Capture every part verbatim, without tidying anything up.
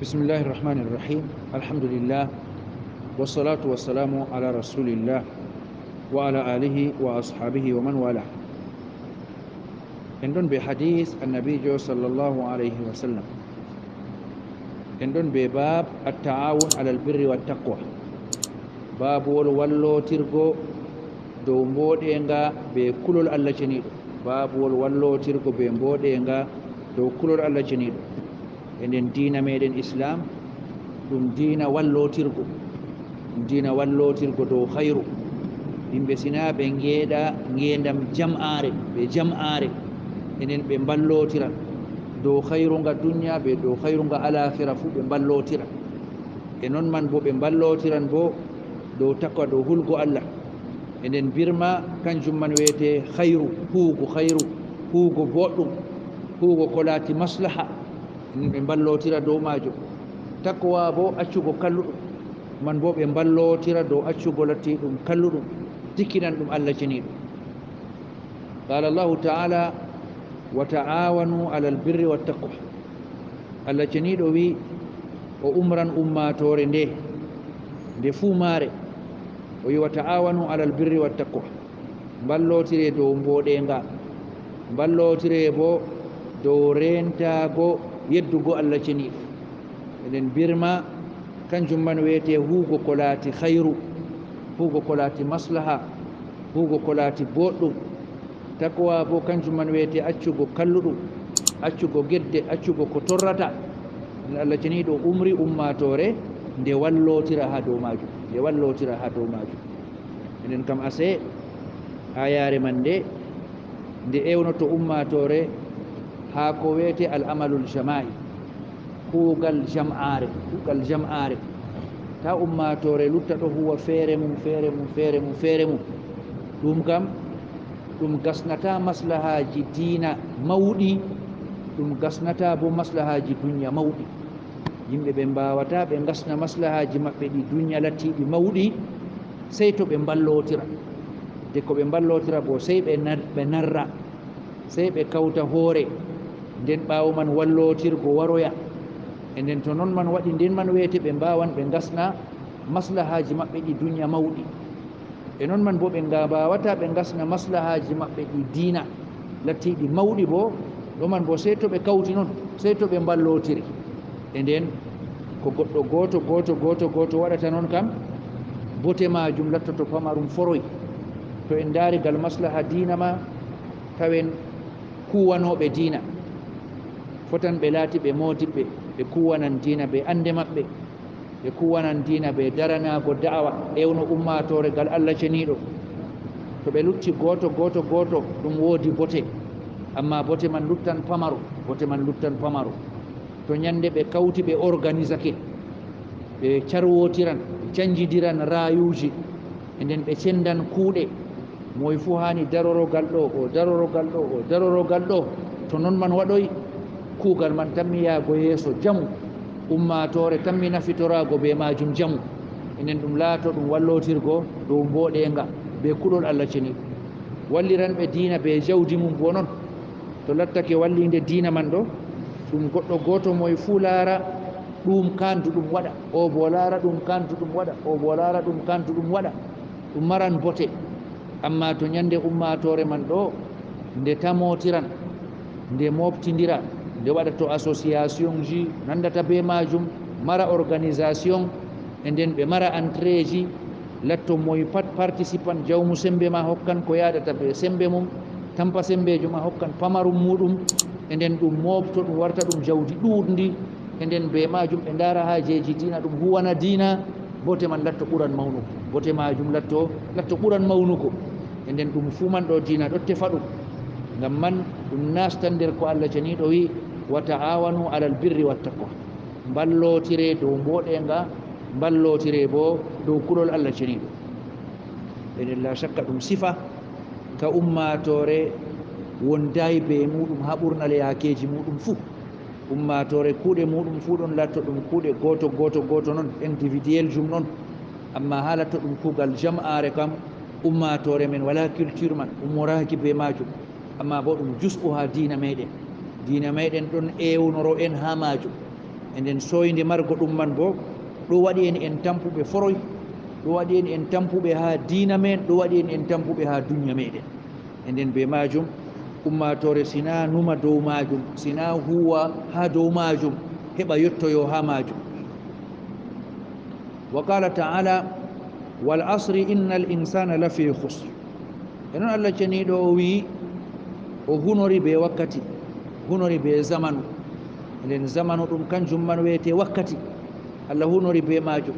بسم الله الرحمن الرحيم. الحمد لله. والصلاة والسلام على رسول الله وعلى آله وأصحابه ومن والاه. En ɗon be hadis Annabiijo sallallahu alayhi wa sallam. En ɗon be baab at-ta'awun alal birri wat taqwa. Baabwol wallootirgo dow mbooɗeeŋga be kulol Allah Ceniiɗo. Baabwol wallootirgo be mbooɗeeŋga dow kulol Allah Ceniiɗo. E nden diina meɗen Islam, ɗum diina wallootirgo. Ɗum diina wallootirgo dow khayru. Yimɓe sinaa ɓe ngeeɗa ngeendam jam'aare, ɓe jam'aare. E nden ɓe mballootira dow khayru nga dunya, be dow khayru nga alakhira fuu ɓe mballootira. E non man bo ɓe mballootiran bo dow takwa, dow hulgo Allah. E nden birma kanjum man weete khayru, huugo khayru, huugo boɗɗum, huugo ko laati maslaha. E nden ɓe mballootira dow maajum. Takwa bo accugo kalluɗum, man bo ɓe mballootira dow accugo lattiiɗum kalluɗum, tikkinan ɗum Allah Ceniiɗo. Qala Allahu ta'ala, "Wa ta'awanu alal birri wat taqwa." Allah Ceniiɗo wi, o umran ummaatoore nde, nde fuu maare. O wi, "Wa ta'awanu alal birri wat taqwa." Mballootire dow mbooɗeeŋga. Mballootire bo dow reentaago yeddugo Allah Ceniiɗo. Enen birma, kanjum man weete huugo ko laati khayru, huugo ko laati maslaha, huugo ko laati boɗɗum. Takwa bo kanjum man weete accugo kalluɗum, accugo gedde, accugo ko torrata. Allah Ceniiɗo umri ummaatoore nde wallootira haa dow maajum, nde wallootira haa dow maajum. Enen kam ase, aayaare man nde, nde ewnoto ummaatoore haa ko weete al amalul jama'i, kuugal jam'aare, kuugal jam'aare. Taa ummaatoore lutta ɗo huwa feere mum, feere mum, feere mum, feere mum. Ɗum kam, ɗum gasnataa maslahaaji diina mawɗi, ɗum gasnataa bo maslahaaji dunya mawɗi. Yimɓe ɓe mbaawataa ɓe ngasna maslahaaji maɓɓe ɗi dunya lattiiɗi mawɗi, sey to ɓe mballootira. De ko ɓe mballootira bo, sey ɓe nar-, ɓe narra, sey ɓe kawta hoore, nden ɓaawo man wallootirgo waroya. E nden to non man waɗi, nden man weete ɓe mbaawan ɓe ngasna maslahaaji maɓɓe ɗi dunya mawɗi. E non man bo ɓe nga-, mbaawataa ɓe ngasna maslahaaji maɓɓe ɗi diina lattiiɗi mawɗi bo, ɗo man bo sey to ɓe kawti non, sey to ɓe mballootiri. E nden ko goɗɗo gooto, gooto, gooto, gooto waɗata non kam, bote maajum lattoto pamarum foroy. To en ndaari gal maslaha diina ma, tawen kuwanooɓe diina fotan ɓe laati ɓe moodibɓe, ɓe kuwanan diina be annde maɓɓe, ɓe kuwanan diina be daranaago da'awa, ewno ummaatoore gal Allah Ceniiɗo. To ɓe lutti gooto, gooto, gooto, ɗum woodi bote, ammaa bote man luttan pamaro, bote man luttan pamaro. To nyande ɓe kawti, ɓe organisake, ɓe carwootiran, ɓe canjidiran raayuuji, e nden ɓe cendan kuuɗe. Moy fuu haani darorogal ɗo, o darorogal ɗo, o darorogal ɗo. To non man waɗoy, kuugal man tammi yaago yeeso jamu. Ummaatoore tammi nafitoraago be maajum jamu. E nden ɗum laato ɗum wallootirgo dow mbooɗeeŋga be kulol Allah Ceniiɗo. Walliranɓe diina be jawdi mum bo non. To lattake walliinde diina man ɗo, ɗum goɗɗo gooto moy fuu laara ɗum kaanduɗum waɗa, o bo laara ɗum kaanduɗum waɗa, o bo laara ɗum kaanduɗum waɗa. Ɗum maran bote. Ammaa to nyande ummaatoore man ɗo, nde tamootiran, nde mooɓtindira, nde waɗa to associationji nandata be maajum, mara organisation, e nden ɓe mara entréeji, latto moy pat participant, jawmu semmbe ma hokkan ko yaadata be semmbe mum, tampa semmbeejo ma hokkan pamarum muuɗum, e nden ɗum mooɓto, ɗum warta ɗum jawdi ɗuuɗndi, e nden be maajum ɓe ndaara haajeeji diina, ɗum huwana diina, bote man latto ɓuran mawnugo, bote maajum latto, latto ɓuran mawnugo, e nden ɗum fuu man ɗo diina ɗo tefa ɗum. Ngam man ɗum nastan nder ko Allah Ceniiɗo wi'i, "Wa ta'awanu alal birri wat taqwa." Mballootire dow mbooɗeeŋga, mballootire bo dow kulol Allah Ceniiɗo. Enen la shakka ɗum sifa ka ummaatoore wondaay be muuɗum haa ɓurnal yaakeeji muuɗum fuu. Ummaatoore kuuɗe muuɗum fuu ɗon latto ɗum kuuɗe gooto, gooto, gooto non, individuel jum non. Ammaa haa latto ɗum kuugal jam'aare kam, ummaatoore men walaa culture man, ummoraaki be maajum. Ammaa bo ɗum jus'u haa diina meɗen. Diina meɗen ɗon ewnoro en haa maajum. E nden sooynde margo ɗum man boo, ɗo waɗi en en tampuɓe foroy, ɗo waɗi en en tampuɓe haa diina men, ɗo waɗi en en tampuɓe haa dunya meɗen. E nden bee maajum, ummaatoore si naa numa dow maajum, si naa huuwa haa dow maajum, heɓa yottoyo haa maajum. Wa qaala ta'aala, "Wal asri innal insaana lafii khusr." E non Allah ceniiɗo o wi'i, o hunori bee wakkati, hunori bee zamanu. Nden zamanu ɗum kanjum man we'etee wakkati. Allah hunori bee maajum.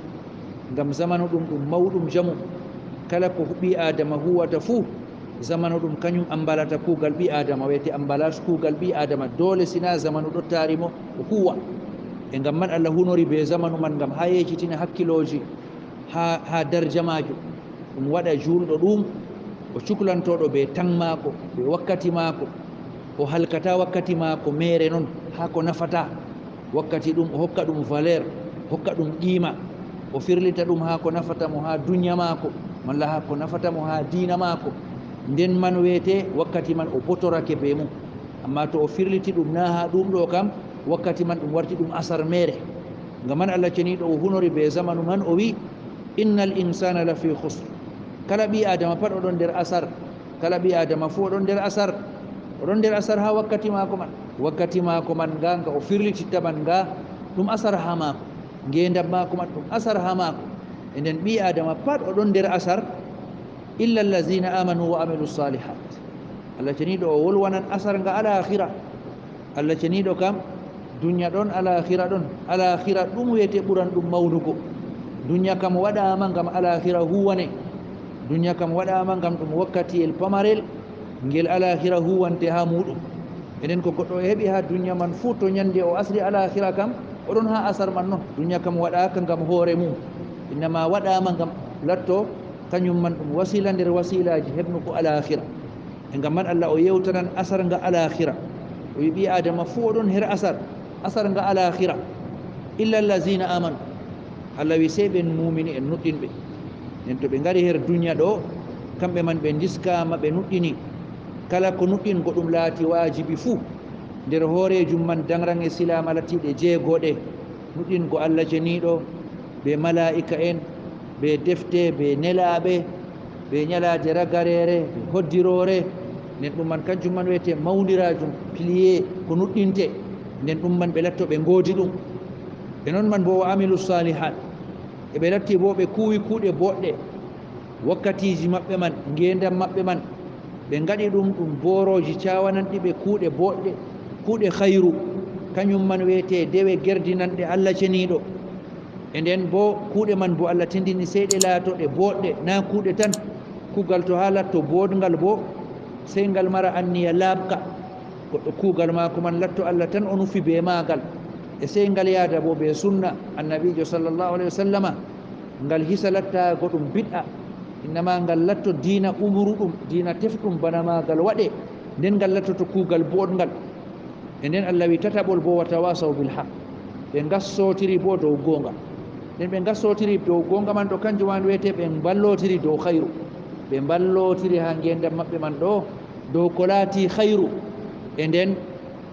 Ngam zamanu ɗum, ɗum mawɗum jamu. Kala ko ɓii Aadama huuwata fuu, zamanu ɗum kanyum ambalata kuugal ɓii Aadama, we'etee ambalage kuugal ɓii Aadama. Doole si naa zamanu ɗo taari mo, o huuwa. E ngam man Allah hunori bee zamanu man ngam haa yeecitina hakkilooji haa, haa darja maajum. Ɗum waɗa juulɗo ɗum, o cuklantooɗo bee tan maako, bee wakkati maako. O halkataa wakkati maako meere non haa ko nafataa. Wakkati ɗum o hokka ɗum valeur, hokka ɗum qiima. O firlita ɗum haa ko nafata mo haa dunya maako, malla haa ko nafata mo haa diina maako. Nden man we'etee wakkati man o botorake bee mum. Ammaa to o firliti ɗum naa haa ɗum ɗo kam, wakkati man ɗum warti ɗum asar meere. Ngam man Allah ceniiɗo o hunori bee zamanu man, o wi'i, "Innal insaana lafii khusr." Kala ɓii Aadama pat o ɗon nder asar. Kala ɓii Aadama fuu o ɗon nder asar. O ɗon nder asar haa wakkati maako man. Wakkati maako man nga, nga o firlititta man nga, ɗum asar haa maako. Ngeendam maako man ɗum asar haa maako. E nden ɓii Aadama pat o ɗon nder asar, "Illa allaziina aamanu wa amilu saalihaat." Allah ceniiɗo o wolwanan asar nga alaakhira. Allah ceniiɗo kam, dunya ɗon, alaakhira ɗon. Alaakhira ɗum we'etee ɓuran ɗum mawnugo. Dunya kam waɗaama ngam alaakhira huuwane. Dunya kam waɗaama ngam ɗum wakkatiyel pamarel, ngel alaakhira huuwante haa muuɗum. E nden ko goɗɗo heɓi haa dunya man fuu, to nyande o asri alaakhira kam, o ɗon haa asar man non. Dunya kam waɗaaka ngam hoore mum. Innama waɗaama ngam latto kanyum man ɗum wasiila nder wasiilaaji heɓnugo alaakhira. E ngam man Allah o yewtanan asar nga alaakhira. O wi'i ɓii Aadama fuu o ɗon her asar, asar nga alaakhira. "Illa allaziina aamanu." Allah wi'i sey ɓen muumini en nuɗɗinɓe. Nden to ɓe ngari her dunya ɗo, kamɓe man ɓe ndiskaama ɓe nuɗɗini. Kala ko nuɗɗingo ɗum laati waajibi fuu. Nder hooreejum man daŋraŋge silaama lattiiɗe jeego ɗe. Nuɗɗingo Allah ceniiɗo, bee malaa'ika en, bee defte, bee nelaaɓe, bee nyalaade ragareere, bee hoddiroore. Nden ɗum man kanjum man we'etee mawniraajum, pilier, ko nuɗɗinte. Nden ɗum man ɓe latto ɓe ngoodi ɗum. E non man boo, "Wa amilu saalihaat." E ɓe latti boo ɓe kuuwi kuuɗe booɗɗe. Wakkatiiji maɓɓe man, ngeendam maɓɓe man, ɓe ngaɗi ɗum, ɗum boorooji caawananɗi ɓe kuuɗe booɗɗe, kuuɗe khayru. Kanyum man we'etee dewe gerdinanɗe Allah ceniiɗo. E nden boo kuuɗe man boo Allah tindini sey ɗe laato ɗe booɗɗe, naa kuuɗe tan. Kuugal to haa latto booɗngal boo, sey ngal mara anniya laaɓka. Goɗɗo kuugal maako man latto Allah tan o nufi bee maagal. E sey ngal yaada boo bee sunna Annabiijo sallallahu alayhi wa sallama. Ngal hisa lattaago ɗum bid'a. Innama ngal latto diina umruɗum, diina tefɗum bana maagal waɗe. Nden ngal lattoto kuugal booɗngal. E nden Allah wi'i tataɓol boo, "Wa tawasaw bil haq." Ɓe ngassootiri boo dow goonga. Nden ɓe ngassootiri dow goonga man ɗo, kanjum man we'etee ɓe mballotiri dow khayru. Ɓe mballotiri haa ngeendam maɓɓe man ɗo, dow ko laati khayru. E nden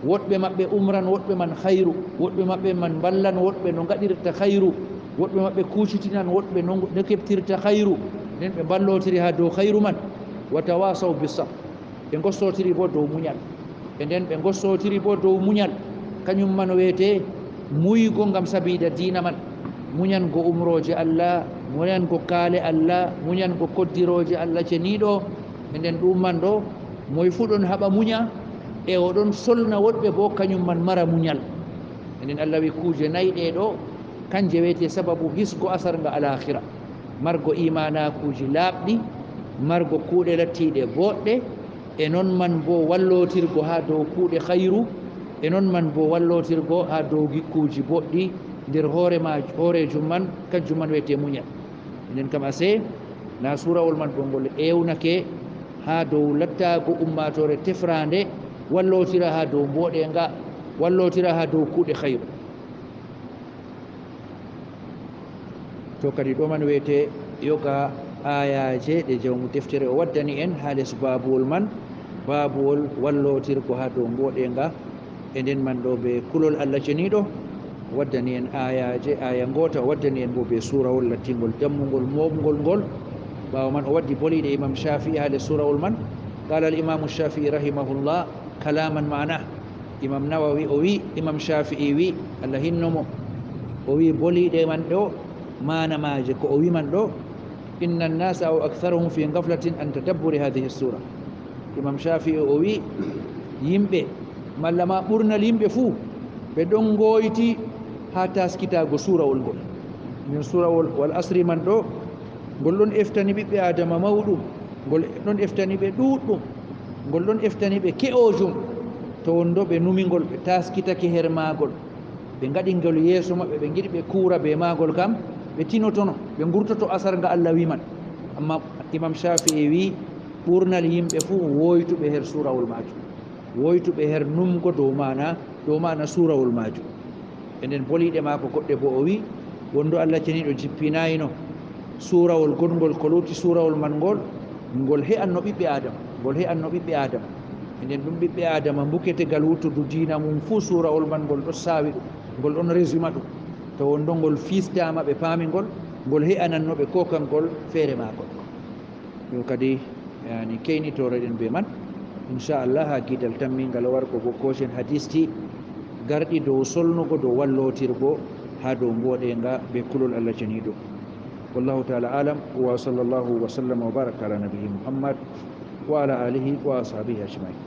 woɗɓe maɓɓe umran woɗɓe man khayru, woɗɓe maɓɓe man mballan woɗɓe no ngaɗirta khayru, woɗɓe maɓɓe kuucitinan woɗɓe no, no keɓtirta khayru. Nden ɓe mballotiri haa dow khayru man. "Wa tawasaw bis sabr." Ɓe ngossootiri boo dow munyal. E nden ɓe ngossootiri boo dow munyal. Kanyum man we'etee muygo ngam sabiida diina man. Munyango umrooje Allah, munyango kaale Allah, munyango koddirooje Allah ceniiɗo. E nden ɗum man ɗo, moy fuu ɗon haɓa munya, e o ɗon solna woɗɓe boo kanyum man mara munyal. E nden Allah wi'i kuuje nayi ɗe ɗo, kanje we'etee sababu hisgo asar nga alaakhira. Margo imaanaakuuji laaɓɗi, margo kuuɗe lattiiɗe booɗɗe, e non man boo wallootirgo haa dow kuuɗe khayru, e non man boo wallootirgo haa dow gikkuuji boɗɗi nder hoore maaj-, hooreejum man, kanjum man we'etee munyal. Nden kam asee, naa suurawol man boo ngol ewnake haa dow lattaago ummaatoore tefraande, wallootira haa dow mbooɗeeŋga, wallootira haa dow kuuɗe khayru. To kadi ɗo man we'etee yoga aayaaje ɗe jawmu deftere o waddani en haa les baabuwol man, baabuwol wallootirgo haa dow mbooɗeeŋga, e nden man ɗo bee kulol Allah ceniiɗo. Waddani en aayaaje, aaya ngoota o waddani en bo be suurawol lattingol dammungol mooɓngol ngol. Ɓaawo man o waddi boliiɗe Imam Shafi'i haa les suurawol man. Qala al Imamu Shafi'i rahimahullah kalaman ma'ana. Imam Nawawi o wi, Imam Shafi'i wi, Allah hinno mo, o wi boliiɗe man ɗo, maana maaje ko o wi man ɗo, inna an-nasa aw aktharuhum fi ghaflatin an tadabburi hadhihi as-sura. Imam Shafi'i o wi, yimɓe, malla ma ɓurnal yimɓe fuu, ɓe ɗon ngooyti haa taaskitaago suurawol ngol. Min suurawol wal asri man ɗo, ngol ɗon eftani ɓiɓɓe Aadama mawɗum, ngol ɗon eftani ɓe ɗuuɗɗum, ngol ɗon eftani ɓe ke'oojum. To wonndo ɓe numi ngol, ɓe taaskitake her maagol, ɓe ngaɗi ngol yeeso maɓɓe, ɓe ngiɗi ɓe kuura bee maagol kam, ɓe tinotono, ɓe ngurtoto asar nga Allah wi man. Ammaa Imam Shafi'i wi, ɓurnal yimɓe fuu woytuɓe her suurawol maajum, woytuɓe her numgo dow maana, dow maana suurawol maajum. E nden boliiɗe maako goɗɗe boo o wi, wonndo Allah ceniiɗo jippinaayno suurawol goɗngol ko lutti suurawol man ngol, ngol he'anno ɓiɓɓe Aadama, ngol he'anno ɓiɓɓe Aadama. E nden ɗum ɓiɓɓe Aadama mbuketegal wuttudu diina mum fuu suurawol man ngol ɗon saawi ɗum, ngol ɗon resuma ɗum. To wonndo ngol fiistaama ɓe paami ngol, ngol he'ananno ɓe kookangol feere maagol. Ɗum kadi, yani, keynitooreɗen bee man. Inchallah, haa giidal tammingal wargo go koosen hadiisji garɗi dow solnugo, dow wallootirgo haa dow mbooɗeeŋga bee kulol Allah ceniiɗo. Wallahu ta'ala alam, wa sallallahu wa sallama wa baraka ala nabiyyi Muhammad wa ala alihi wa ashabihi ajma'in.